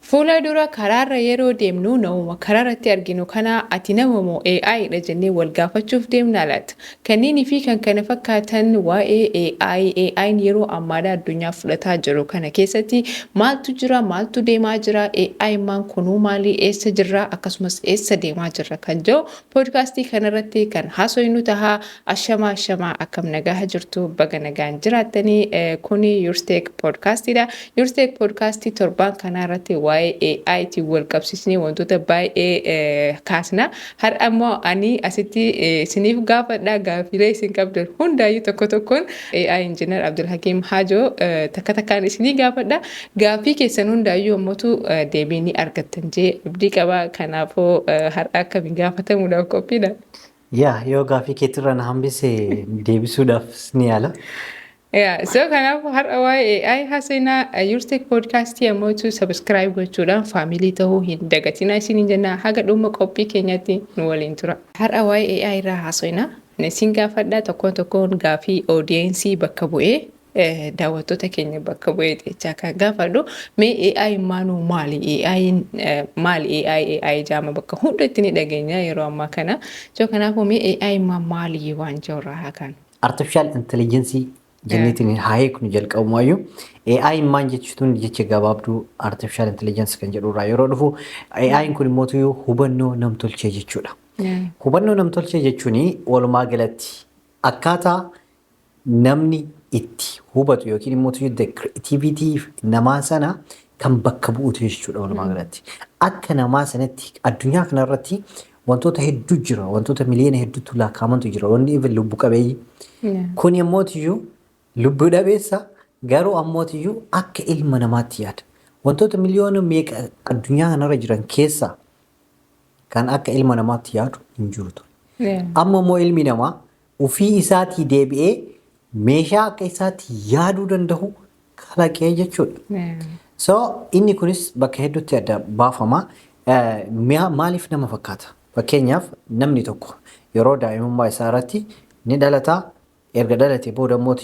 Fuula dura karaarra yeroo deemnu namuma karaarratti arginu kana "Ati nama moo AI dha?" jennee wal gaafachuuf deemna laata? Kanneenii fi kan kana fakkaatan waa'ee AI, AI'n yeroo ammaadhaa addunyaa fudhataa jiru kana keessatti maaltu jira, maaltu deemaa jira, AI maan kunuu maali, eessa jirra, akkasumas eessa deemaa jirra kan jedhu poodkaastii kanarratti kan haasofnu tahaa. Ashamaa, ashamaa, akkam nagaa jirtu? Baga nagaan jiraattanii. Kuni Yuursteek poodkaastiidha. Yuursteek poodkaastii torbaan kanaa irratti waa'ee AI'tiin wal qabsiisnee wantoota baay'ee kaasna. Har'a immoo ani asitti isiniif gaafadha. Gaaffilee isin qabdan hundaayyuu tokko tokkoon AI Engineer Abdulhakiim Haajoo takka takkaan isinii gaafadha. Gaaffii keessan hundaayyuu ammoo deebii ni argattan jee abdii qaba. Kanaafuu har'a akkamiin gaafatamuudhaaf qophiidha? Yaa, yoo gaaffii keetirra na hambise deebisuudhaaf ni yaala. Yeah, so kanaaf har'a waa'ee AI haasofnaa. Yuursteek poodkaastii ammoo subscribe gochuudhaan family ta'uu hin dagatinaa isiniin jenna. Haga dhuma qophii keenyatti nu waliin tura. Har'a waa'ee AI irraa haasofnaa. Isin gaafadhaa tokkoon tokkoon gaaffii audience bakka bu'ee, daawwattoota keenya bakka bu'ee jechaa kan gaafadhu. Mee AI maanuu maali? AI maali? AI AI jaama bakka hundatti ni dhageenya yeroo ammaa kana. So kanaafuu mee AI maali waan jirraa haa kan? Artificial intelligence jenneetiin haa hiiknu jalqabumaayyuu. AI maan jechuun jecha gabaabduu artificial intelligence kan jedhurraa yeroo dhufu, AI kun immoo hubannoo namtolchee jechuudha. Hubannoo namtolchee jechuun walumaa galatti akkaataa namni itti hubatu yookiin immoo the creativity namaa sana kan bakka bu'utu jechuudha walumaa galatti. Akka namaa sanatti addunyaa kanarratti wantoota hedduu jira, wantoota miliyoona hedduutu lakkaa'amantu jira, wanni even lubbu qabeeyyii. Kun immoo lubbuu dhabeessa, garuu ammootiyyuu akka ilma namaatti yaada. Wantoota miliyoona meeqa addunyaa kanarra jiran keessaa kan akka ilma namaatti yaadu hin jiru ture. Amma immoo ilmi namaa ofii isaatii deebi'ee meeshaa akka isaatti yaaduu danda'u kalaqee jechuudha. So inni kunis bakka hedduutti adda baafama. Maaliif nama fakkaata? Fakkeenyaaf, namni tokko yeroo daa'imummaa isaa irratti ni dhalataa, erga dhalatee booda immoo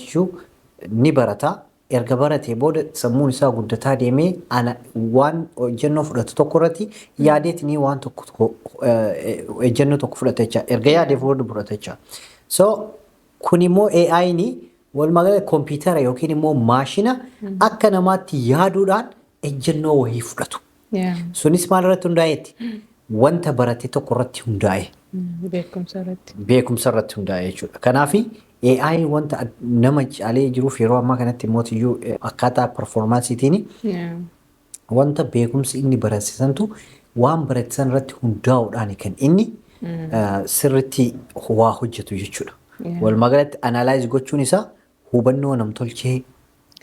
ni barataa, erga baratee booda sammuun isaa guddataa deemee ana waan ejjennoo fudhatu tokko irratti yaadeetinii waan tokko ejjennoo tokko fudhata jecha, erga yaadee booda fudhata jecha. So kun immoo AI'n walumaa galatti kompiitara yookiin immoo maashina akka namaatti yaaduudhaan ejjennoo wayii fudhatu. Sunis maal irratti hundaa'eeti? Wanta barate tokko irratti hundaa'e. Beekumsa irratti. Beekumsa irratti hundaa'e jechuudha. Kanaaf AI wanta nama caalee jiruuf yeroo ammaa kanatti mootiyyuu akkaataa performanceiitiin wanta beekumsi inni barsiisantu waan barate irratti hundaa'uudhaan kan inni sirriitti waa hojjetu jechuudha. Walumaa galatti analyze gochuun isaa hubannoo namtolchee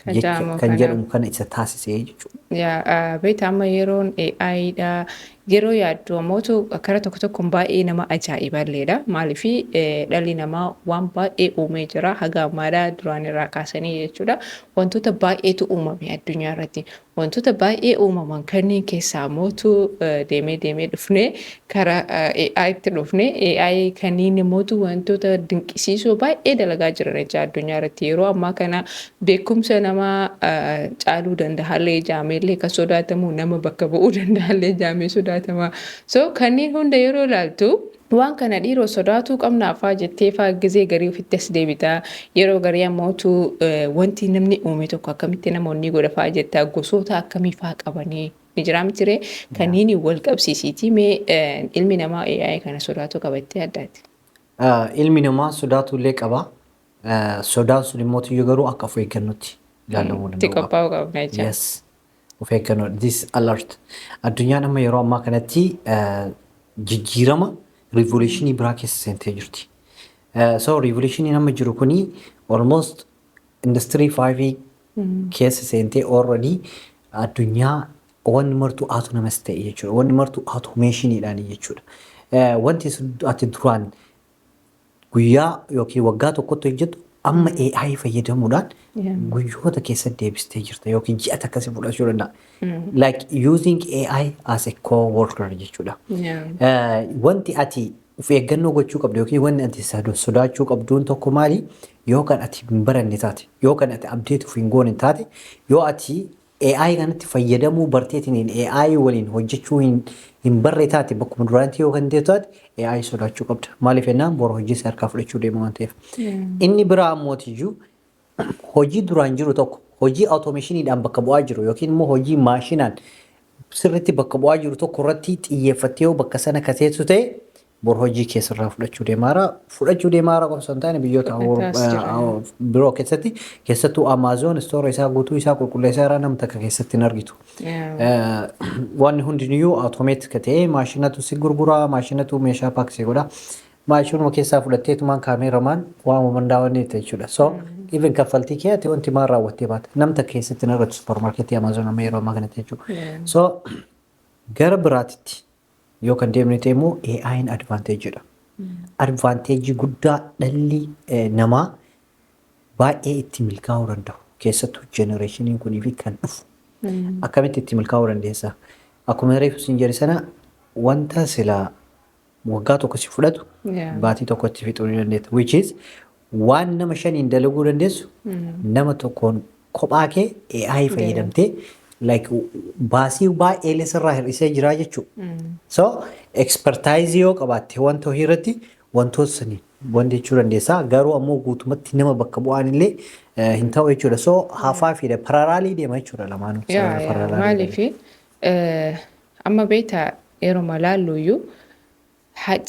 kan jedhamu kana isa taasisee jechuudha. Beektaa, amma yeroon AI dha yeroo yaaddu ammootu karaa tokko tokkoon baay'ee nama ajaa'iballeedha. Maaliif, dhalli namaa waan baay'ee uumee jira haga ammaadhaa duraan irraa kaasanii jechuudha. Wantoota baay'eetu uumame addunyaa irratti. Wantoota baay'ee uumaman kanneen keessaa ammootu deemee deemee dhufnee karaa AI'tti dhufnee, AI kanneen immootu wantoota dinqisiisoo baay'ee dalagaa jiran jecha addunyaa irratti. Yeroo ammaa kana beekumsa namaa caaluu danda'allee jaameellee kan sodaatamu, nama bakka bu'uu danda'allee jaamee sodaatama. So kanneen hunda yeroo ilaaltu, waan kana dhiiroo sodaatuu qabnaafaa jettee faa gizee garii ofitti as deebitaa. Yeroo garii ammootu wanti namni uume tokko akkamitti namoonni godha faa jettaa, gosoota akkamii faa qabanii ni jira mitiree kanneen wal qabsiisiitii. Mee ilmi namaa AI kana sodaatu qabattee addaati? Ilmi namaa sodaatu illee qaba. Sodaan sun immoo garuu akka of eeggannootti ilaalamuu danda'u. Itti qophaa'uu qabna jecha. Yes. Of eeggannoo. This alert. Addunyaan amma yeroo ammaa kanatti jijjiirama revolutionii biraa keessa seentee jirti. So revolutioniin amma jiru kuni almost industry 5 keessa seentee already addunyaa wanni martuu autonomous ta'e jechuudha. Wanni martuu automationiidhaan jechuudha. Wanti ati duraan guyyaa yookiin waggaa tokkotti hojjettu amma AI fayyadamuudhaan guyyoota keessatti deebistee jirta yookiin ji'a akkasii fudhachuu danda'a. Like using AI as a co-worker jechuudha. Wanti ati of eeggannoo gochuu qabdu yookiin wanti ati sodaachuu qabduun tokko maali? Yoo kan ati hin baranne taate, yoo kan ati update of hin goone taate, yoo ati AI kanatti fayyadamuu barteetiin AI waliin hojjechuu hin barre taate, bakkuma duraanti yoo kan ta'e taate, AI sodaachuu qabda. Maaliif jennaan, boru hojii isaa harkaa fudhachuu deema waan ta'eef. Inni biraa ammootiyyuu hojii duraan jiru tokko, hojii automationiidhaan bakka bu'aa jiru yookiin immoo hojii maashinaan sirriitti bakka bu'aa jiru tokko irratti xiyyeeffattee yoo bakka sana kateessu ta'e, bor hojii keessarraa fudhachuu deemaara. Fudhachuu deemaara qofa osoo hin taane, biyyoota biroo keessatti, keessattuu Amazon store isaa guutuu isaa qulqulleessaa irraa nama takka keessatti hin argitu. Wanni hundinuyyuu automate ka ta'e, maashinatu si gurguraa, maashinatu meeshaa pack si godha. Maashinuma keessaa fudhatteetumaan kaameeramaan waamuma mandaawwanni jechuudha. So even kaffaltii kee ati wanti maal raawwattee baata. Nam takka keessatti hin argatu supermarketii Amazon amma yeroo ammaa kanatti jechuudha. So gara biraatitti yoo kan deemne ta'e immoo, AI'n advantageidha. Advantage guddaa dhalli namaa baay'ee itti milkaa'uu danda'u. Keessattuu generationiin kunii fi kan dhufu. Akkamitti itti milkaa'uu dandeessa? Akkuma reefu siin jedhe sana, wanta silaa waggaa tokko si fudhatu baatii tokkotti fixuu ni dandeetta. Which is waan nama shaniin dalaguu dandeessu, nama tokkoon kophaa kee AI fayyadamtee, like baasii baay'ee sirraa hir'isee jira jechuudha. So expertise yoo qabaatte wanta hojii irratti, wantoota sanii wanti jechuu dandeessa. Garuu ammoo guutumatti nama bakka bu'aan illee hin ta'u jechuudha. So hafaa fi parallelii deema jechuudha lamaanuu. Maaliif amma beektaa, yeroo malaalluyyuu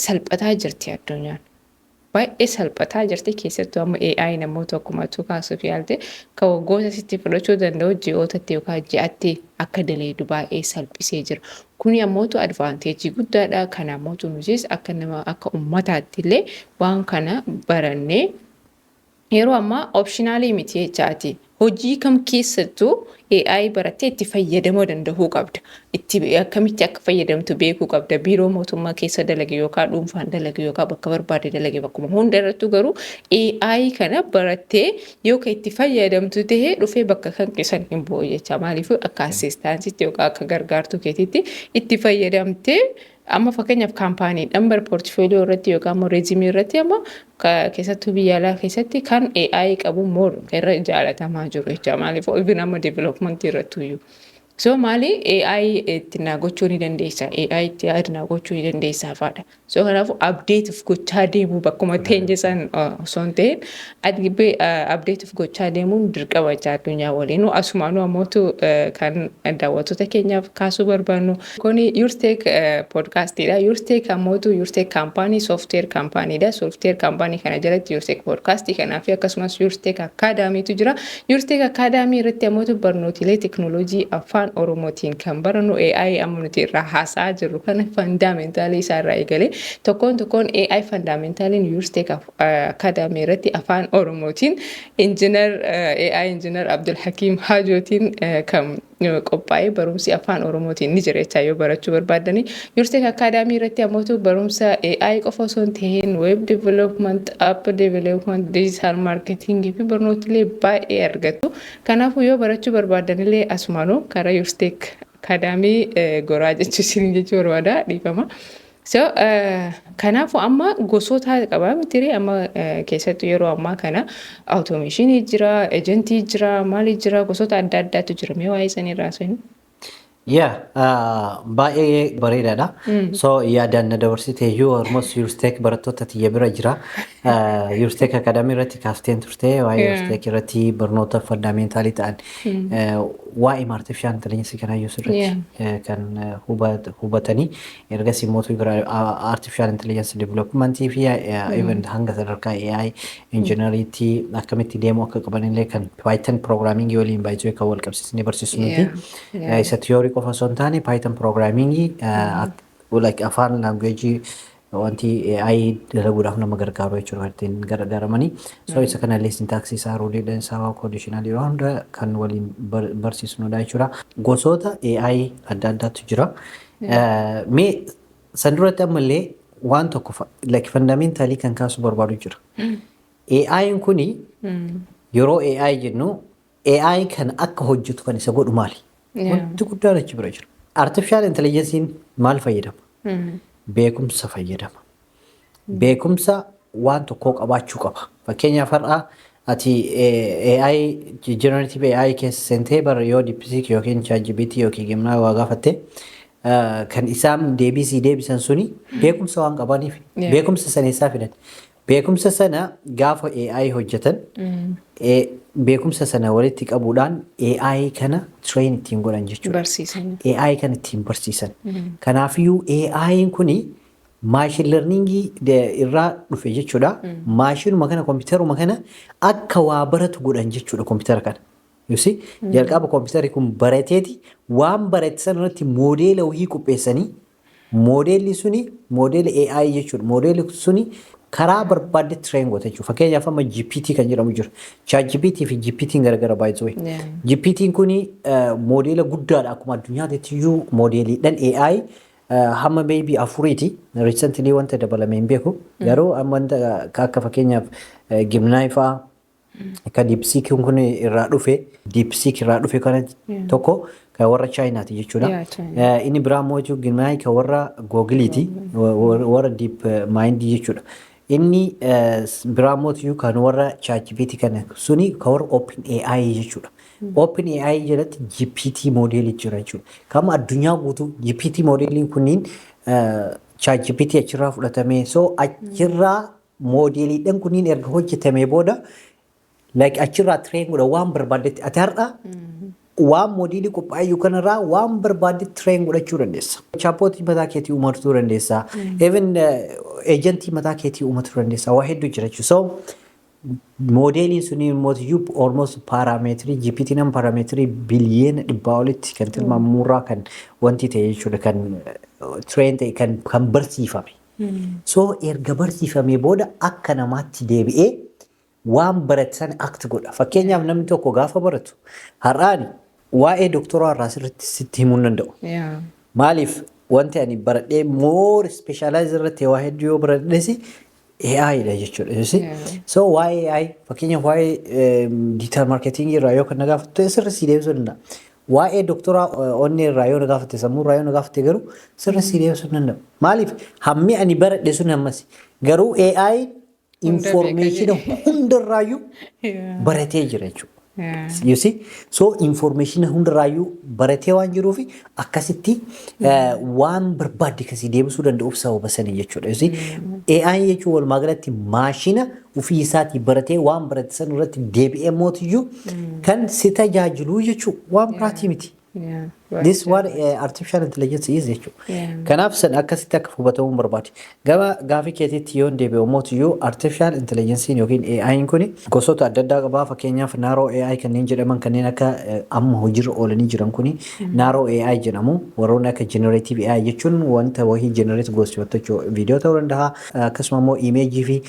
salphataa jirti addunyaan. Baay'ee salphataa jirti. Keessattuu amma AI namoota akkuma kaasuuf yaalte, kan waggoota sitti fudhachuu danda'u ji'ootatti yookaan ji'atti akka daleedu baay'ee salphisee jira. Kuni ammootu advantage guddaadha. Kana ammootu nutis akka nama, akka uummataatti illee waan kana barannee, yeroo ammaa optionalii miti jechaati. Hojii kam keessattuu AI barattee itti fayyadamuu danda'uu qabda. Itti akkamitti akka fayyadamtu beekuu qabda. Biiroo mootummaa keessa dalage yookaan dhuunfaan dalage yookaan bakka barbaade dalage, bakkuma hunda irrattuu garuu AI kana barattee yoo kan itti fayyadamtu ta'e, dhufee bakka kan keessan hin bu'u jecha. Maaliif, akka assistantiitti yookaan akka gargaartuu keetiitti itti fayyadamtee, amma fakkeenyaaf companydhaan bar portfolio irratti yookaan immoo resume irratti, amma keessattuu biyya alaa keessatti kan AI qabu more irra jaalatamaa jiru jecha. Maaliif, even amma development irratti iyyuu. So maali, AI itti naa gochuu ni dandeessa, AI itti yaad naa gochuu ni dandeessa fa'aadha. So kanaafuu update of gochaa deemuu, bakkuma teenye san osoo hin ta'in update of gochaa deemuun dirqama jecha addunyaa waliin. Asumaanuu ammootu kan daawwattoota keenyaaf kaasuu barbaannu. Kuni Yursteek podcastiidha. Yursteek ammootu Yursteek company, software companydha. Software company kana jalatti Yursteek podcastii kanaa fi akkasumas Yursteek Academytu jira. Yursteek Academy irratti ammootu barnootilee teknooloojii afaan Oromootiin kan barannu, AI amma nuti irraa haasa'aa jirru kana fundamentalii isaa irraa eegalee, tokkoon tokkoon AI fundamentaliin Yursteek Academy irratti afaan Oromootiin engineer AI engineer Abdul Hakiim Haajootiin kan qophaa'ee barumsi afaan Oromootiin ni jira jechaa, yoo barachuu barbaaddanii. Yursteek Academy irratti ammootu barumsa AI qofa osoo hin ta'in, web development, app development, digital marketing fi barnootilee baay'ee argattu. Kanaafuu yoo barachuu barbaaddanillee asumaanuu karaa Yursteek Academy goraa jechuu isin jechuu barbaada, dhiifama. So kanaafuu amma gosoota qaba miti, amma keessattuu yeroo ammaa kana automationii jira, agentii jira, maali jira, gosoota adda addaatu jira. Mee waa'ee sanii irraa haasofnu. Yaa, baay'ee bareedaadha. So yaadaan na dabarsite iyyuu, almost Yursteek barattoota tiyya bira jira. Yursteek Academy irratti kaafteen turte waa'ee Yursteek irratti barnoota fundamentalii ta'an, waa'ee artificial intelligence kanaayyuu sirriitti kan hubatanii, ergasii immoo gara artificial intelligence developmentii fi even hanga sadarkaa AI engineeriitti akkamitti deemuu akka qabanillee kan Python programming waliin baay'ee kan wal qabsiisnee barsiisnu nuti. Isa theory qofa osoo hin taane, Python programming like afaan language wanti AI dalaguudhaaf nama gargaaru jechuudha, kan ittiin gargaaramanii. So isa kanallee syntaxii isaa, ruleiidhaan isaa, conditional yeroo hunda kan waliin barsiisnudha jechuudha. Gosoota AI adda addaatu jira. Mee san duratti ammallee waan tokko like fundamentalii kan kaasuu barbaadu jira. AI'n kuni, yeroo AI jennu, AI kan akka hojjetu kan isa godhu maali? Wanti guddaan achi bira jira. Artificial intelligence'n maal fayyadama? Beekumsa fayyadama. Beekumsa waan tokkoo qabaachuu qaba. Fakkeenyaaf har'a Ati AI, generative AI keessa seentee bara yoo DeepSeek yookiin ChatGPT yookiin Gemini waa gaafatte, kan isaan deebii sii deebisan suni beekumsa waan qabaniif. Beekumsa sana eessaa fidan? Beekumsa sana gaafa AI hojjetan, beekumsa sana walitti qabuudhaan AI kana train ittiin godhan jechuudha. Barsiisan. AI kan ittiin barsiisan. Kanaafiyyuu AI'n kuni machine learningii irraa dhufe jechuudha. Maashinuma kana, kompiitaruma kana akka waa baratu godhan jechuudha kompiitara kana. You see? Jalqaba kompiitarri kun barateeti waan barate sana irratti moodeela wayii qopheessanii, moodeelli suni moodeela AI jechuudha. Moodeelli suni karaa barbaadde train goota jechuudha. Fakkeenyaaf, amma GPT kan jedhamu jira. ChatGPT fi GPT'n garagara baay'ee. GPT'n kuni moodeela guddaadha, akkuma addunyaatti iyyuu moodeeliidhaan AI hamma maybe afuriiti. Recently wanta dabalame hin beeku. Garuu amma wanta akka fakkeenyaaf Gemini fa'aa akka DeepSeek kun irraa dhufe, DeepSeek irraa dhufe kana tokko kan warra Chaayinaati jechuudha. Yeah, China. Inni biraa immoo jechuun Gemini kan warra Googiliiti, warra Deep Mind jechuudha. Inni biraa immoo kan warra ChatGPT kana suni kan warra Open AI jechuudha. Open AI jalatti GPT moodeelii jira jechuudha. Kama addunyaa guutuu GPT moodeeliin kunniin ChatGPT achirraa fudhatamee, so achirraa moodeeliidhaan kunniin erga hojjetamee booda, like achirraa train godha waan barbaaddetti. Ati har'a waan moodeelii qophaa'e kanarraa waan barbaaddetti train godhachuu dandeessa. Chatbotii mataa keetii uumachuu dandeessa. Even agentii mataa keetii uumachuu dandeessa. Waa hedduu jira jechuudha. So moodeeliin suni immoo almost parameterii GPT nam parameterii biliyeena 100 olitti kan tilmaamurraa kan wanti ta'e jechuudha, kan train ta'e, kan barsiifame. So erga barsiifamee booda akka namaatti deebi'ee waan barate sana act godha. Fakkeenyaaf, namni tokko gaafa baratu, har'aani waa'ee doktoraa irraa sirriitti sitti himuu hin danda'u. Maaliif? Wanti ani baradhee more specialize irratti waa hedduu yoo baradhes AI dha jechuudha. You see? Yeah. So waa'ee AI, fakkeenyaaf waa'ee digital marketing irraa yoo kan na gaafattu ta'e, sirri sii deebisuu danda'a. Waa'ee doktoraa onnee irraa yoo na gaafatte, sammuu irraa yoo na gaafatte garuu sirri sii deebisuu hin danda'u. Maaliif? Hammi ani baradhe sun hammas. Garuu AI Hunda beeka information hundarraayyuu baratee jira jechuudha. You see? So information hundarraayyuu baratee waan jiruuf, akkasitti waan barbaadde kasii deebisuu danda'uuf sababa sanii jechuudha. You see? AI jechuun walumaa galatti maashina ofii isaatii baratee waan barate san irratti deebi'ee mootiyyuu kan si tajaajilu jechuudha. Waan biraatii miti. This one artificial intelligence is jechuudha. Kanaaf san akkasitti akka hubatamuu barbaade. Gama gaafii keetiitti yoon deebi'u mootiyyuu, artificial intelligence yookiin AI'n kuni gosoota adda addaa qabaa. Fakkeenyaaf, narrow AI kanneen jedhaman, kanneen akka amma hojiirra oolanii jiran kuni narrow AI jedhamu. Warroonni akka generative AI jechuun wanta wahii generate goosifatu, viidiyoo ta'uu danda'a, akkasuma immoo imeejii fi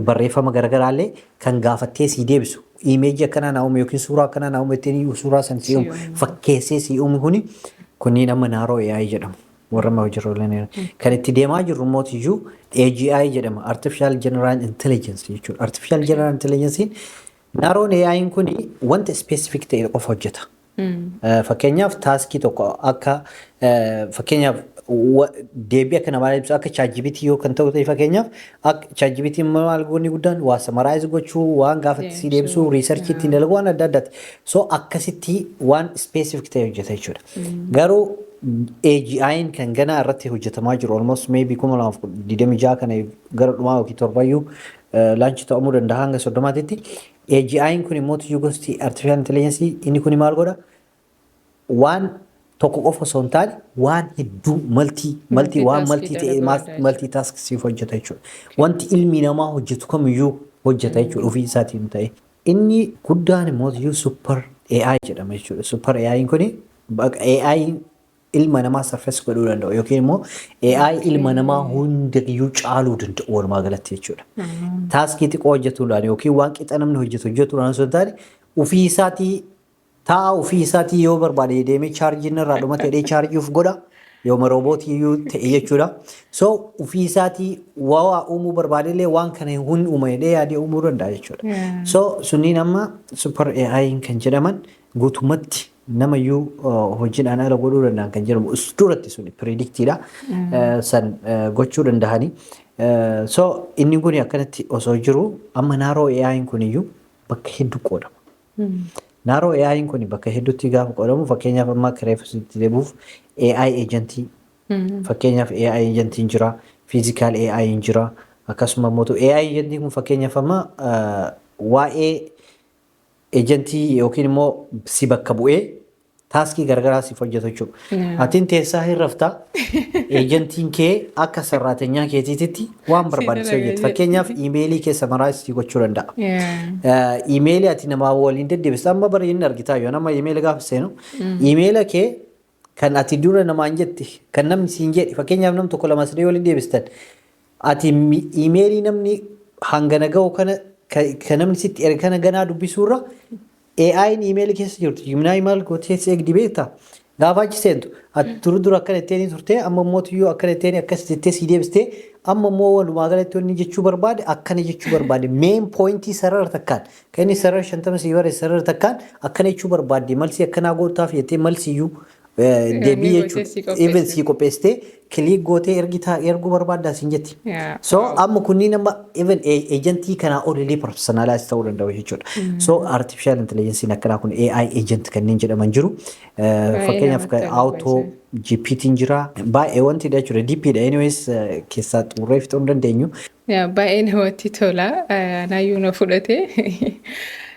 barreeffama garaagaraallee kan gaafattee sii deebisu. Imeejii akkanaa naa uume yookiin suuraa akkanaa naa uume ittiin suuraa san sii uumu, fakkeessee sii uumu, kuni kunniin amma narrow AI jedhamu. Warra amma hojiirra oolan. Kan itti deemaa jirru mootiyyuu AGI jedhama. Artificial General Intelligence jechuudha. Artificial General Intelligence, narrown AI'n kuni wanta specific ta'e qofa hojjeta. Fakkeenyaaf, taskii tokko, akka fakkeenyaaf deebii akka namaa ibsu, akka ChatGPT yoo kan ta'u ta'e, fakkeenyaaf akka ChatGPT maal goonni guddaan waa summarize gochuu, waan gaafatti si deebisuu, researchii ittiin dalagu, waan adda addaati. So akkasitti waan specific ta'e hojjeta jechuudha. Garuu AGI'n kan ganaa irratti hojjetamaa jiru, almost maybe 2026 kana gara dhumaa yookiin torbayyuu launch ta'amuu danda'a hanga 30tti. AGI'n kun immoo tuyyuu gosti artificial intelligence inni kun maal godha? Waan tokko qofa osoo hin taane waan hedduu multi waan multi ta'e multi task siif hojjeta jechuudha. Wanti ilmi namaa hojjetu kamiyyuu hojjeta jechuudha ofii isaatiin ta'e. Inni guddaan immoo tuyyuu super AI jedhama jechuudha. Super AI'n kuni AI ilma namaa surpass godhuu danda'u yookiin immoo AI ilma namaa hundayyuu caaluu danda'u walumaa galatti jechuudha. Taskii xiqqoo hojjetuudhaan yookiin waan qixa namni hojjetu hojjetuudhaan osoo hin taane, ofii isaatii taa'a, ofii isaatii yoo barbaade deemee chaarjiin irraa dhumate jedhee chaarjii of godha. Yooma roobootii iyyuu ta'e jechuudha. So ofii isaatii waa uumuu barbaade illee waan kana hun uuma jedhee yaadee uumuu danda'a jechuudha. So sunniin amma super AI kan jedhaman guutumatti namayyuu hojiidhaan ala godhuu danda'an kan jedhamu duratti suni predictiidha. San gochuu danda'anii. So inni kun akkanatti osoo jiru, amma narrow AI'n kun iyyuu bakka hedduu qoodama. Narrow AI'n kun bakka hedduutti gaafa qoodamu, fakkeenyaaf amma akka reefu sitti deebi'uuf, AI agentii, fakkeenyaaf AI agentiin jira, physical AI jira. Akkasuma immoo AI agentiin kun fakkeenyaaf amma waa'ee agentii yookiin immoo si bakka bu'ee taskii garagaraa siif hojjetu jechuudha. Atiin teessaa hin raftaa, agentiin kee akka sarraatenyaa keetiititti waan barbaadde hojjeta. Fakkeenyaaf emailii keessa maraa si gochuu danda'a. Emailii ati namaa waliin deddeebista amma bara inni argitaa yoo nama emailii gaafa seenu, emaila kee kan ati dura namaan jette, kan namni siin jedhe, fakkeenyaaf nam tokko, lama, sadii waliin deebistan, ati emailii namni hangana ga'u kana kan namni sitti erga kana ganaa dubbisuurra AI'n emailii keessa jirtu Gemini maal gootee si eegdi beektaa? Gaafa achi seentu ati dura dura akkana itteen turte, amma immoo tuyyuu akkana itteen akkas jettee si deebistee, amma immoo walumaa galatti wanni jechuu barbaade akkana jechuu barbaade, main pointii sarara takkaan kan inni sarara 50 sii barreesse, sarara takkaan akkana jechuu barbaadde, malsii akkanaa gootaaf jettee malsiyyuu deebii jechuudha. Even sii qopheessitee click gootee ergitaa erguu barbaaddaa siin jetti. So amma kunniin amma even agentii kanaa olillee personalize ta'uu danda'u jechuudha. So artificial intelligence akkanaa kun AI agent kanneen jedhaman jiru. Fakkeenyaaf auto GPT jira. Baay'ee wanti dha jechuudha. DP dha anyways keessaa xumurree fixuu hin dandeenyu. Baay'ee namatti tola. Anaayyuu na fudhate.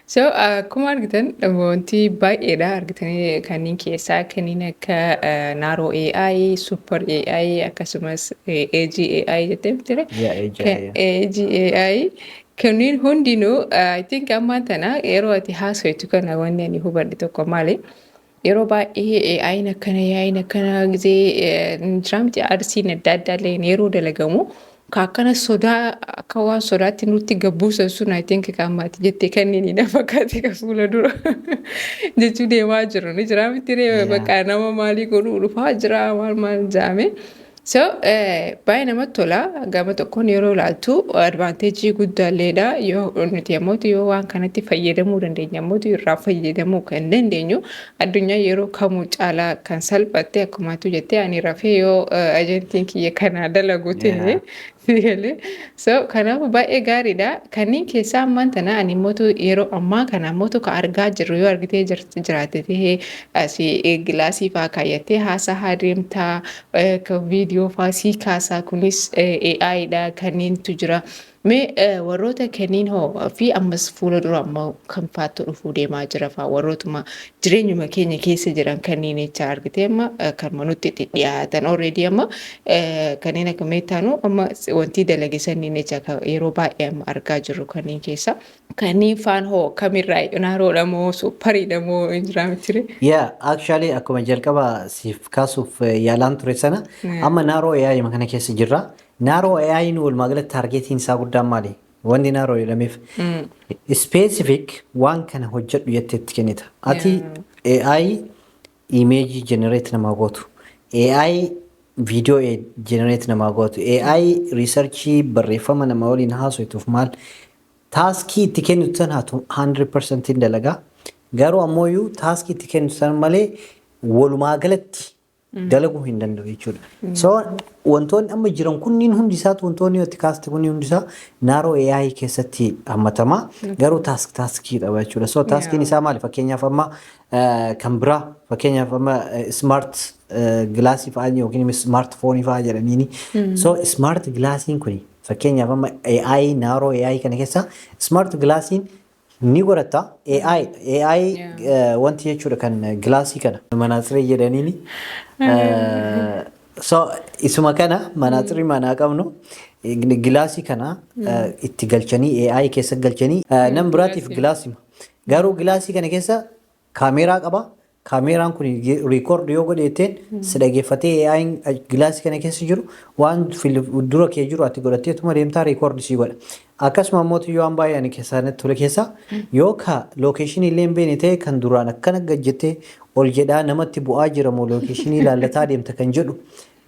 So akkuma argitan wanti baay'eedha argitanii, kanneen keessaa kanneen akka Narrow AI, Super AI, akkasumas AGAI jettee miti? AGAI kanneen hundinuu, I think ammaan tana yeroo ati haasoftu kana wanni ani hubadhe tokko maali? Yeroo baay'ee AI'n akkana, AI'n akkana gisee jira miti, arsiin adda addaa illee yeroo dalagamu ka akkana sodaa akka waan sodaatti nutti gabbuusan sun, I think qaamaati jettee kanneen na fakkaate ka fuula dura jechuu deemaa jiru ni jira miti ree, bakka nama maalii godhuu dhufaa jira, maal maal jaame. So baay'ee namatti tola. Gama tokkoon yeroo ilaaltu advantageii guddaalleedha. Yoo nuti ammoo yoo waan kanatti fayyadamuu dandeenya ammoo irraa fayyadamuu kan dandeenyu, addunyaa yeroo kamuu caalaa kan salphatte, akkumaatu jettee, ani rafee yoo agentiin kiyya kanaa dalagu ta'e sigalee. So kanaaf baay'ee gaariidha. Kanneen keessaa ammaan tana ani immoo yeroo ammaa kana ammoo ka argaa jirru, yoo argitee jiraatte ta'ee, asii glassii fa'aa kaayyattee haasaa deemtaa, ka viidiyoo fa'aa sii kaasaa, kunis AI dha, kanneentu jira. Mee warroota kanneen hoo fi ammas fuula dura ammoo kan faattu dhufuu deemaa jira fa'aa, warrootuma jireenyuma keenya keessa jiran kanneen jecha argitee, amma kan manutti itti dhiyaatan already, amma kanneen akka Metaanuu amma wanti dalage sanniin jecha yeroo baay'ee amma argaa jirru kanneen keessa. Kanneen faan hoo kamirraa, narrowdha moo superiidha moo hin jiraa miti? Yeah, actually akkuma jalqaba siif kaasuuf yaalaan ture sana, amma narrow AI kana keessa jirra. Narrow AI walumaa galatti targetiin isaa guddaan maali? Wanni narrow jedhameef specific waan kana hojjedhu jettee itti kennita. Ati AI imageii generate namaa gootu, AI viidiyoo generate namaa gootu, AI researchii barreeffama nama waliin haasoftuuf maal taskii itti kennitu sana 100% hin dalagaa. Garuu ammoo taskii itti kennitu sana malee walumaa galatti dalaguu hin danda'u jechuudha. So wantoonni amma jiran kunniin hundi isaatu, wantoonni itti kaaste kunniin hundi isaa narrow AI keessatti hammatama. Garuu taskii qaba jechuudha. So taskiin isaa maali? Fakkeenyaaf amma kan biraa, fakkeenyaaf amma smart glassii fa'aa yookiin smart phoneii fa'aa jedhaniini. So smart glassiin kuni fakkeenyaaf amma AI narrow AI kana keessa smart glassiin ni godhata. AI wanti jechuudha kan glassii kana manaatsirii jedhaniini. So isuma kana manaatsirii manaa qabnu glassii kana itti galchanii AI keessa galchanii nam biraatiif glassima. Garuu glassii kana keessa kaameeraa qaba. Kaameeraan kun record yoo godheetteen si dhageeffatee, AI'n glassii kana keessa jiru waan dura kee jiru ati godhatteetuma deemtaa record sii godha. Akkasuma immoo yoo waan baay'ee ani keessaa natti tole keessaa, yoo ka locationii illee hin beekne ta'e, kan duraan akkana gajjettee ol jedhaa namatti bu'aa jira moo locationii laallataa deemta kan jedhu,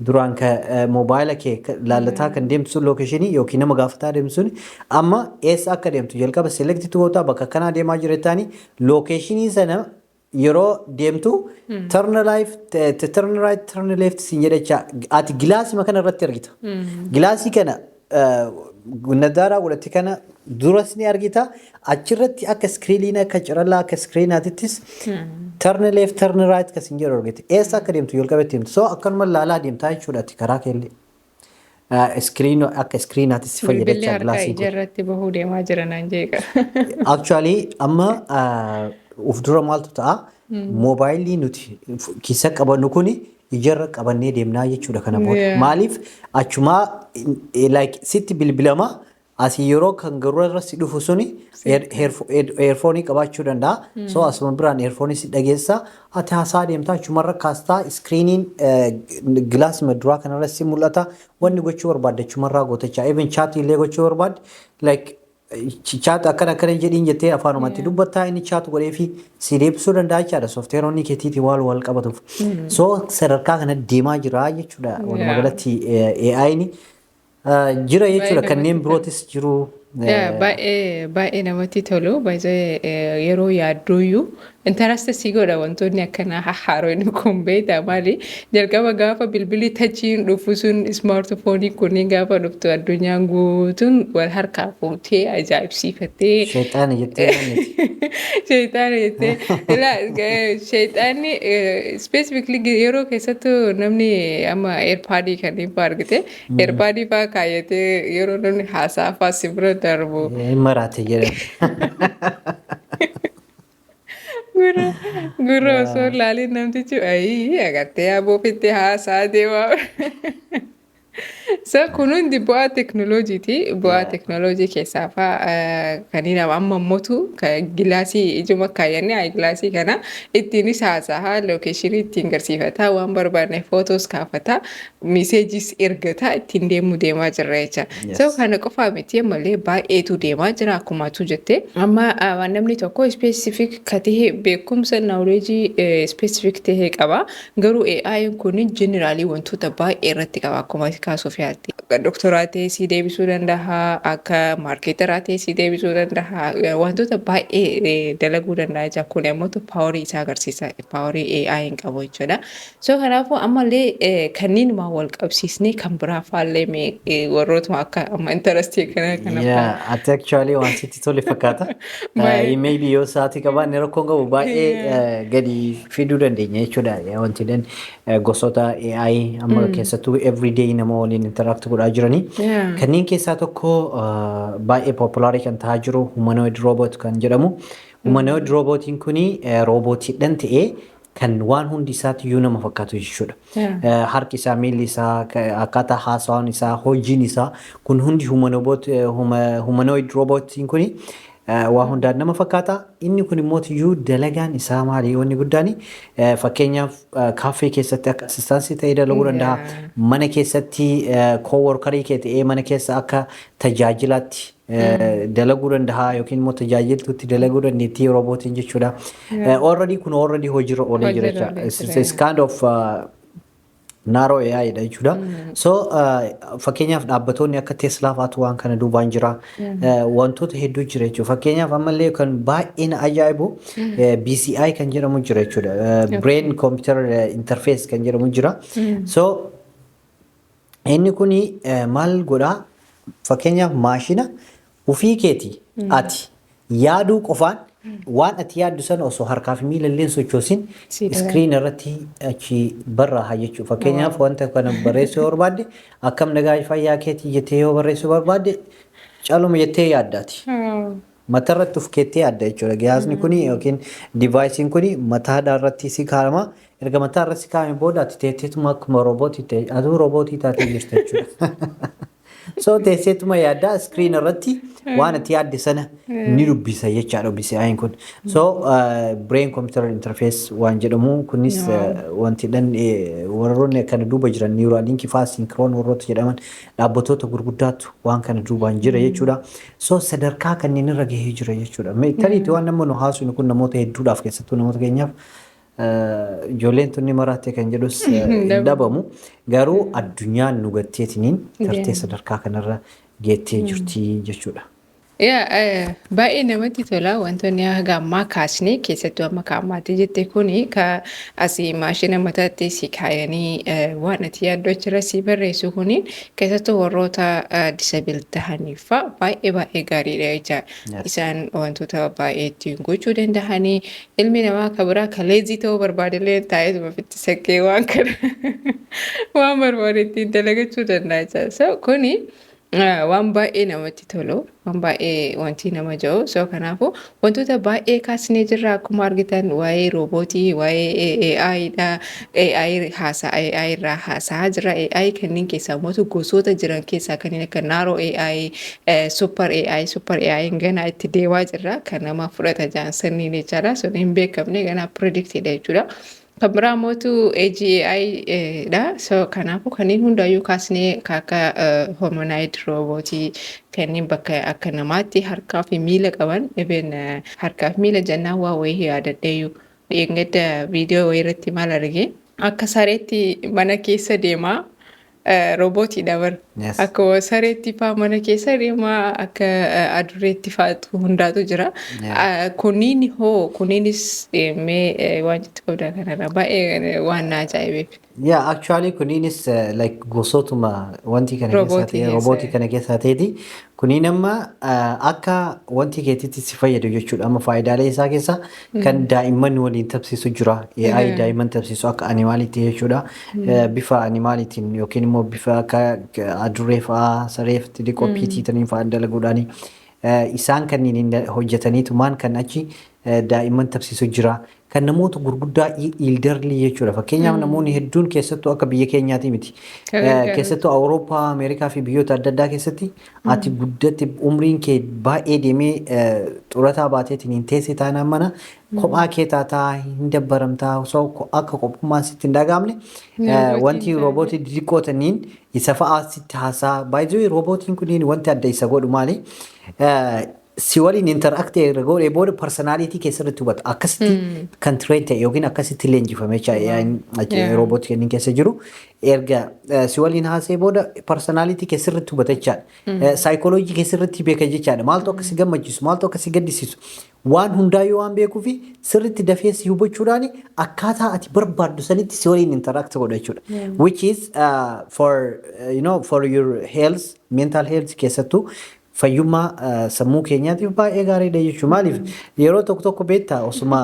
duraan ka moobaayila kee laallataa kan deemtu sun, locationii yookiin nama gaafataa deemtu sun, amma eessa akka deemtu jalqaba select gootaa, bakka kanaa deemaa jira taanii locationii sana yeroo deemtu turn left, turn right, turn left siin jedhachaa ati glassii kana irratti argita. Glassii kana Nadaaraa godhatte kana duras ni argita. Achirratti akka screen akka cirallaa akka screenaatittis turn left, turn right kasin jedhu argite. Eessa akka deemtu jalqabetti himtu. So akkanuma laalaa deemtaa jechuudha ati karaa keellee. Screen akka screenaattis si fayyada Bilbilli jecha harkaa glassiin kun. Ija irratti bahuu deemaa jira naan jeeqa. Actually, amma uf dura maaltu ta'a? Moobaayilii nuti keessa qabannu kuni ijarra qabannee deemnaa jechuudha kana booda. Maaliif achumaa like sitti bilbilama, asii yeroo kan garuu irra si dhufu suni earphone qabaachuu danda'a. So asuma biraan earphone si dhageessa, ati haasaa deemtaa, achumarra kaastaa, screeniin glassima duraa kanarra si mul'ata. Wanni gochuu barbaadde achumarraa gootachaa, even chat illee gochuu barbaadde, like chat akkana akkana jedhiin jettee afaanumatti dubbattaa, inni chat godhee fi si deebisuu danda'a jechaadha, softwareonni keetiitii waan wal qabatuuf. So sadarkaa kana deemaa jira jechuudha. Walumaa galatti AI'n jira jechuudha. Baay'ee Kanneen namatti birootis jiru. Baay'ee baay'ee namatti tolu. Baay'ee yeroo yaadduyyuu interest si godha wantoonni akkanaa hahhaaroon kun. Beektaa maali? Jalqaba gaafa bilbilli touchiin dhufu sun, smartphone kunniin gaafa dhuftu, addunyaan guutuun wal harkaa fuutee ajaa'ibsiifattee. Sheexaana jettee miti. Sheexaana jettee. Ilaa, sheexaanni specifically yeroo keessattuu namni amma AirPodii kanneen fa'aa argite, AirPodii fa'aa kaayyatee yeroo namni haasaa fa'aa si bira darbu. Hin maraate jedhan. Gurra osoo hin laaliin namtichi ayii agartee aboofitti haasaa deemaa. So kun hundi bu'aa teknooloojiiti. Bu'aa teknooloojii keessaa fa'aa kan nama amma mootu glassii ijuma kaayyannee glassii kana ittiinis haasa'a, locationii ittiin garsiifataa, waan barbaadne footoos kaafataa, messageis ergataa ittiin deemuu deemaa jirra jecha. So kana qofaa miti, ammallee baay'eetu deemaa jira akkumaatu jette. Amma namni tokko specific ka ta'e beekumsa, knowledge specific ta'e qaba. Garuu AI kun general wantoota baay'ee irratti qaba akkuma kaasuuf yaalti. Akka doktoraa ta'ee si deebisuu danda'a, akka marketeraa ta'ee si deebisuu danda'a, wantoota baay'ee dalaguu danda'a jecha. Kun ammoo powerii isaa agarsiisa, powerii AI hin qabu jechuudha. So kanaafuu ammallee kanneenuma wal qabsiisnee kan biraa faallee mee warrootuma akka amma interestii kana kana Yeah, ati actually waan sitti tole fakkaata. Maybe yoo sa'aatii qabaanne rakkoon qabu, baay'ee gadi fiduu dandeenya jechuudha. Wanti gosoota AI amma keessattuu everyday nama waliin interact godhaa jiranii. Kanneen keessaa tokko baay'ee popularii kan ta'aa jiru humanoid robot kan jedhamu. Humanoid robotiin kuni roobootiidhaan ta'ee kan waan hundi isaatti iyyuu nama fakkaatu jechuudha. Harki isaa, miilli isaa, akkaataa haasawaan isaa, hojiin isaa kun hundi humanoid robotiin kuni waa hundaan nama fakkaata. Inni kun immoo iyyuu dalagaan isaa maali? Wanni guddaan fakkeenyaaf kaaffee keessatti akka assistantii ta'ee dalaguu danda'a. Mana keessatti coworkerii kee ta'ee mana keessa akka tajaajilaatti dalaguu danda'a yookiin immoo tajaajiltuutti dalaguu dandeettii roobootiin jechuudha. Already kun already hojiirra oolee jira jechuudha. It's kind of narrow AI dha jechuudha. So fakkeenyaaf dhaabbattoonni akka Tesla fa'aatu waan kana duubaan jira. Wantoota hedduu jira jechuudha. Fakkeenyaaf ammallee kan baay'ee na ajaa'ibu BCI kan jedhamu jira jechuudha. Brain Computer Interface kan jedhamu jira. So inni kuni maal godhaa? Fakkeenyaaf maashina ofii keeti ati yaaduu qofaan waan ati yaaddu sana osoo harkaa fi miila illee sochoosin screen irratti achi barraaha jechuudha. Fakkeenyaaf wanta kana barreessuu yoo barbaadde, akkam nagaa fayyaa keetii jettee yoo barreessuu barbaadde, caluma jettee yaaddaati. Matarratti of keettee yaadda jechuudha. Giyaasni kuni yookiin deviceiin kuni mataadhaa irratti si kaa'ama. Erga mataa irratti si kaa'ame booda ati teesseetuma akkuma roobootii ta'e, atuu roobootii taatee jirta jechuudha. So teesseetuma yaaddaa, screen irratti waan ati yaadde sana ni dubbisa jechaadha BCI'n kun. So brain computer interface waan jedhamu kunis wanti dhan warroonni kana duuba jiran Neuralink faa, Synchron warroota jedhaman dhaabbatoota gurguddaatu waan kana duubaan jira jechuudha. So sadarkaa kanneen irra gahee jira jechuudha. Tariitii waan nama nu haasofnu kun namoota hedduudhaaf, keessattuu namoota keenyaaf, ijoolleen tunni maraatte kan jedhus hin dhabamu. Garuu addunyaan nu gatteetiniin tartee sadarkaa kanarra geettee jirti jechuudha. Yaa, baay'ee namatti tola. Wantoonni haga ammaa kaasne, keessattuu amma kaa'ammaatti jette kuni, ka asii maashina mataatti si kaayanii waan ati yaaddu achirra si barreessu kuni, keessattuu warroota disable tahaniif baay'ee baay'ee gaariidha jecha. Isaan wantoota baay'ee ittiin gochuu dandahanii, ilmi namaa ka biraa ka lazy ta'uu barbaadellee taa'eetuma ofitti saqqee waan kana waan barbaade ittiin dalagachuu danda'a jecha. So kuni waan baay'ee namatti tolu, waan baay'ee wanti nama jiru. So kanaafuu wantoota baay'ee kaasnee jirra. Akkuma argitan waa'ee roobootii, waa'ee AI dha, AI haasaa, AI irraa haasa'aa jira. AI kanneen keessaa mootu gosoota jiran keessaa kanneen akka narrow AI, super AI, super AI ganaa itti deemaa jirra, kan nama fudhata jaansanniin jechaadha. Sun hin beekamne, ganaa predictidha jechuudha. Kan biraa mootu AGI dha. So kanaafuu kanneen hundayyuu kaasnee akka humanoid roobootii, kanneen bakka akka namaatti harkaa fi miila qaban. Even harkaa fi miila jennaan waa wayii yaadadheeyyuu, dheengadda viidiyoo wayii irratti maal arge, akka sareetti mana keessa deemaa roobootiidha bar. Akkuma sareetti faa mana keessa deemaa, akka adurreetti faatu hundaatu jira. Kunniin hoo, kunniinis mee waan jettu qabdaa kanarra? Baay'ee waan na ajaa'ibeef. Yeah, actually kunniinis like gosootuma wanti kana keessaa Roobootii ta'e keessa. Roobootii kana keessaa ta'eeti. Kunniin amma akka wanti keetitti si fayyadu jechuudha. Amma faayidaalee isaa keessaa kan daa'imman waliin tapsiisu jira. AI daa'imman tapsiisu akka animaliitti jechuudha. Bifa animaliitiin yookiin immoo bifa akka adurree fa'aa, saree xixiqqoo piitii taniin fa'aa dalaguudhaani. Isaan kanneen hojjetaniitumaan kan achi daa'imman tapsiisu jira. Kan namoota gurguddaa, elderly jechuudha. Fakkeenyaaf namoonni hedduun, keessattuu akka biyya keenyaati miti. Kan gargaaru. Keessattuu Awurooppaa, Ameerikaa fi biyyoota adda addaa keessatti ati guddatti umriin kee baay'ee deemee xurataa baateetiin hin teesse taanaan mana kophaa kee taataa hin dabbaramtaa, osoo akka qophummaan sitti hin dhagaamne Roobootiin wanti ta'e. Roobootii xixiqqoo taniin isa fa'aa sitti haasaa. Baay'ee roobootiin kunniin wanti adda isa godhu maali? Si waliin interact erga godhee booda personality keessatti hubata. Akkasitti kan train ta'e yookiin akkasitti leenjifame jecha roobootii kanneen keessa jiru. Erga si waliin haasa'ee booda personality keessatti hubata jechaadha. Saayikooloojii keessatti beeka jechaadha. Maaltu akka si gammachiisu, maaltu akka si gaddisiisu. Waan hundaayyuu waan beekuufi sirriitti dafee si hubachuudhaan akkaataa ati barbaaddu sanitti si waliin interact godha jechuudha. Which is for you know for your health, mental health, keessattuu fayyummaa sammuu keenyaatiif baay'ee gaariidha jechuudha. Maaliif, yeroo tokko tokko beektaa, osuma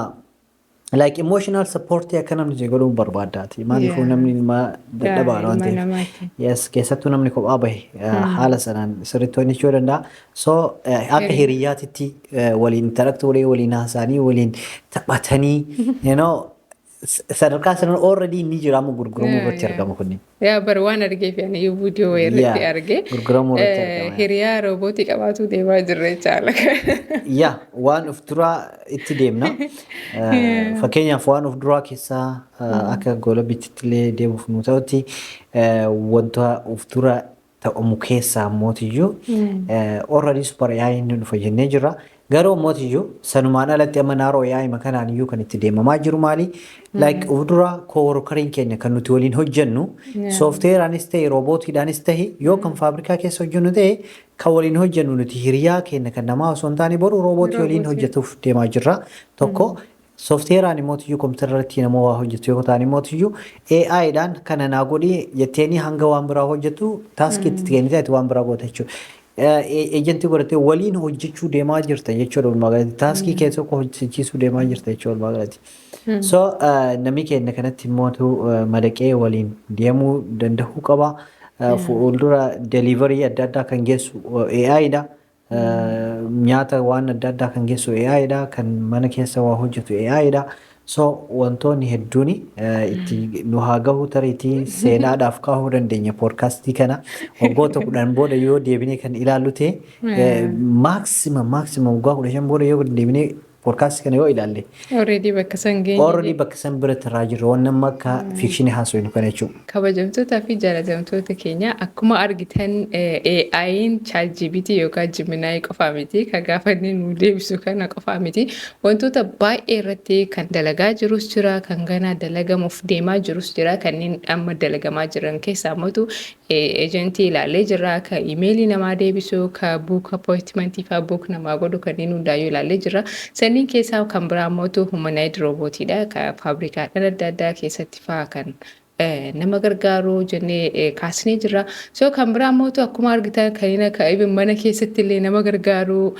like emotional support akka namni si godhuun barbaaddaati. Maaliifuu namni ilma dadhabaadha waan Ilma ta'eef. namaati. Yes, keessattuu namni kophaa bahe haala sanaan sirriitti hojjechuu danda'a. So akka hiriyyaatitti waliin interact godhee, waliin haasa'anii, waliin taphatanii, sadarkaa sanaan already inni jira, amma gurguramuu irratti argama kunniin. Yaa, bar waan argeef yani viidiyoo wayii irratti arge. Gurguramuu irratti argama. Hiriyaa roobootii qabaatu deemaa jirra jechaadha. Yaa, waan of duraa itti deemna. Fakkeenyaaf waan of duraa keessaa akka gola bittitti illee deemuuf nu ta'utti, wanta of dura ta'amu keessaa mootiyyuu already super AI inni dhufa jennee jirra. Garuu mootiyyuu sanumaan alatti amma narrow AI kanaan iyyuu kan itti deemamaa jiru maali? Like of dura coworkeriin keenya kan nuti waliin hojjennu, soofteeraanis ta'e, roobootiidhaanis ta'e, yoo kan faabrikaa keessa hojjennu ta'e, kan waliin hojjennu nuti hiriyaa keenya kan namaa osoo hin taane boru roobootii waliin hojjetuuf deemaa jirra. Tokko soofteeraan immoo iyyuu kompiitara irratti nama waa hojjetu yoo ta'an immoo iyyuu AI-dhaan kana naa godhi jetteeni hanga waan biraa hojjetu taskii itti kennite ati waan biraa goota jechuudha. Agentii godhatee waliin hojjechuu deemaa jirta jechuudha walumaa galatti. Taskii kee tokko hojjechiisuu deemaa jirta jechuudha walumaa galatti. So namni keenya kanatti immoo madaqee waliin deemuu danda'uu qaba. Fuuldura delivery adda addaa kan geessu AI-dha. Nyaata waan adda addaa kan geessu AI-dha. Kan mana keessa waa hojjetu AI-dha. So wantoonni hedduun itti nu haa gahu, tariitii seenaadhaaf kaahuu dandeenya podcastii kana, waggoota 10 booda yoo deebinee kan ilaallu ta'e, maximum waggaa 15 booda yoo deebinee Podcastii kana yoo ilaalle. Already bakka san geenye. Already bakka san biratti irraa jirru, waan nama akka fictionii haasofnu kana jechuudha. Kabajamtootaa fi jaalatamtoota keenya, akkuma argitan AI'n ChatGPT yookaan Gemini qofaa miti, kan gaafa inni nu deebisu kana qofaa miti. Wantoota baay'ee irratti kan dalagaa jirus jira, kan ganaa dalagamuuf deemaa jirus jira. Kanneen amma dalagamaa jiran keessaa immoo agentii ilaallee jira, kan emailii namaa deebisu, kan book appointmentii fa'aa book namaa godhu, kanneen hundaayyuu ilaallee jira. Sanniin keessaa kan biraa immoo humanoid robotiidha, kan faabrikaadhaan adda addaa keessatti fa'aa kan nama gargaaru jennee kaasnee jirra. So kan biraa immoo akkuma argitan kanneen akka mana keessatti illee nama gargaaru,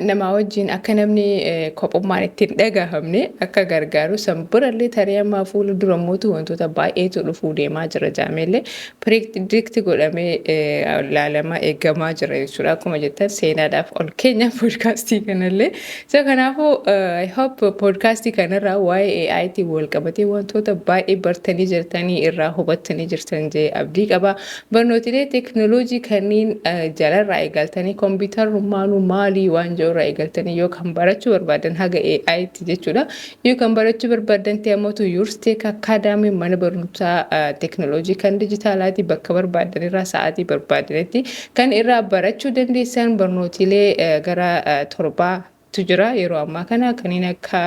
nama wajjin akka namni kophummaan ittiin dhagahamne akka gargaaru, san birallee tarii ammaa fuula dura mootu wantoota baay'eetu dhufuu deemaa jira jaameellee predict godhamee ilaalamaa eegamaa jira jechuudha. Akkuma jettan seenaadhaaf ol keenya podcastii kanallee. So kanaafuu I hope podcastii kanarraa waa'ee AI'tiin wal qabatee wantoota baay'ee bartanii jirtanii, irraa hubattanii jirtan jee abdii qaba. Barnootilee teekinooloojii kanneen jalarraa eegaltanii, kompiitarummaanuu maalii waan jiru irraa eegaltanii yoo kan barachuu barbaadan haga AI'tti jechuudha. Yoo kan barachuu barbaadan ta'e ammoo Yourstech Academy, mana barumsaa teekinooloojii kan dijitaalaati, bakka barbaadan irraa sa'aatii barbaadanitti kan irraa barachuu dandeessan barnootilee gara 7tu jira yeroo ammaa kana, kanneen akka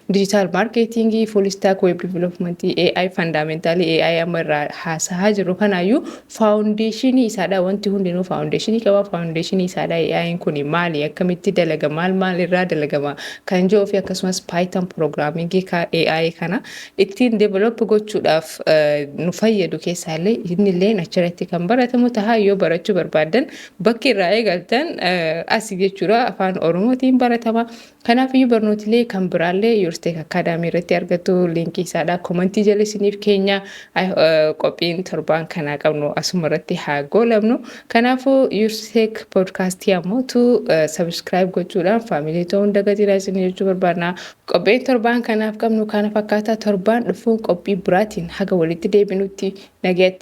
digital marketingii, full stack web developmentii, AI fundamentalii, AI amma irraa haasahaa jiru kanaayyuu foundationii isaadha. Wanti hundinuu foundationii qaba. Foundationii isaadha. AI'n kun maali, akkamitti dalagama, maal maal irraa dalagama kan jedhuu fi akkasumas Python programmingii AI kana ittiin develop gochuudhaaf nu fayyadu keessaallee innillee achirratti kan baratamu tahaa. Yoo barachuu barbaadan bakki irraa eegaltan asii jechuudha. Afaan Oromootiin baratama. Kanaaf iyyuu barnootilee kan biraallee Yourstech Academy irratti argattu. Linkii isaadha commentii jala isiniif keenya. Qophiin torbaan kanaa qabnu asuma irratti haa goolabnu. Kanaafuu Yourstech podcastii ammootu subscribe gochuudhaan family ta'uun dagatinaa isin jechuu barbaadna. Qophiin torbaan kanaaf qabnu kana fakkaata. Torbaan dhufuun qophii biraatiin haga walitti deebinutti nagaatti.